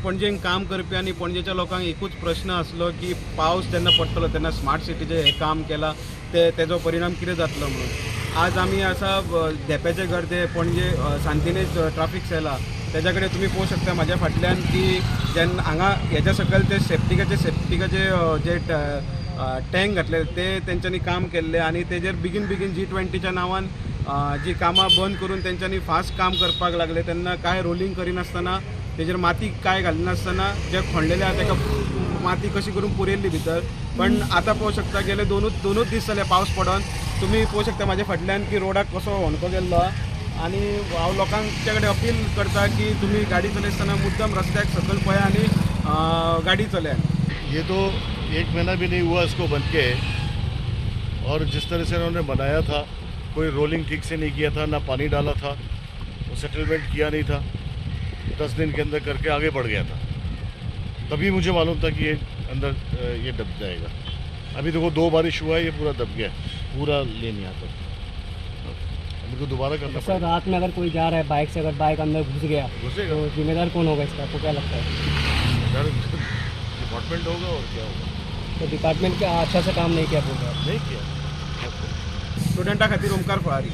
पणजेन काम करपी आनी पणजेच्या लोकांक एकूच प्रश्न आसलो की पावस जेन्ना पडटलो तेन्ना स्मार्ट सिटीचें हें काम केलां ते तेजो परिणाम कितें जातलो म्हणून. आज आमी आसा धेंप्याचे घर ते पणजे सांतिनेज ट्राफीक सेला तेज्या कडेन तुमी पळोवंक शकता म्हाज्या फाटल्यान की जेन्ना हांगा हेज्या सकयल ते सेप्टिकाचे जे टँक घातले ते तेंच्यांनी काम केल्लें आनी तेजेर बेगीन बेगीन G20च्या नांवान जी कामां बंद करून तेंच्यांनी फास्ट काम करपाक लागले. तेन्ना कांय रोलिंग करिनासतना तेजेर माती कांय घालिनासतना जे खणलेले आहा तेका माती कशी करून पुरयल्ली भितर. पण आतां पळोवंक शकता गेले दोनूच दीस जाले पावस पडोन. तुमी पळोवंक शकता म्हाज्या फाटल्यान की रोडाक कसो होणको गेल्लो आहा. आनी हांव लोकांच्या कडेन अपील करता की तुमी गाडी चलयतना मुद्दम रस्त्याक सकयल पळया आनी गाडी चलयात. ये तो एक महीना भी नहीं हुआ इसको बन के, और जिस तरह से उन्होंने बनाया था, कोई रोलिंग ठीक से नहीं किया था, ना पानी डाला था, वो सेटलमेंट किया नहीं था. 10 दिन के अंदर करके आगे बढ़ गया था. तभी मुझे मालूम था कि ये अंदर ये दब जाएगा. अभी देखो, दो बारिश हुआ है, ये पूरा दब गया, पूरा ले नहीं आता. अभी को दोबारा करना सर, पड़ेगा. रात में अगर कोई जा रहा है बाइक से, अगर बाइक अंदर घुस गया घुसेगा. तो जिम्मेदार कौन होगा इसका, आपको क्या लगता है? डिपार्टमेंट होगा, और क्या होगा? तो डिपार्टमेंट क्या अच्छा से काम नहीं किया बोल रहे हैं? नहीं किया. स्टुडंटा खातीर ओमकार फळारी.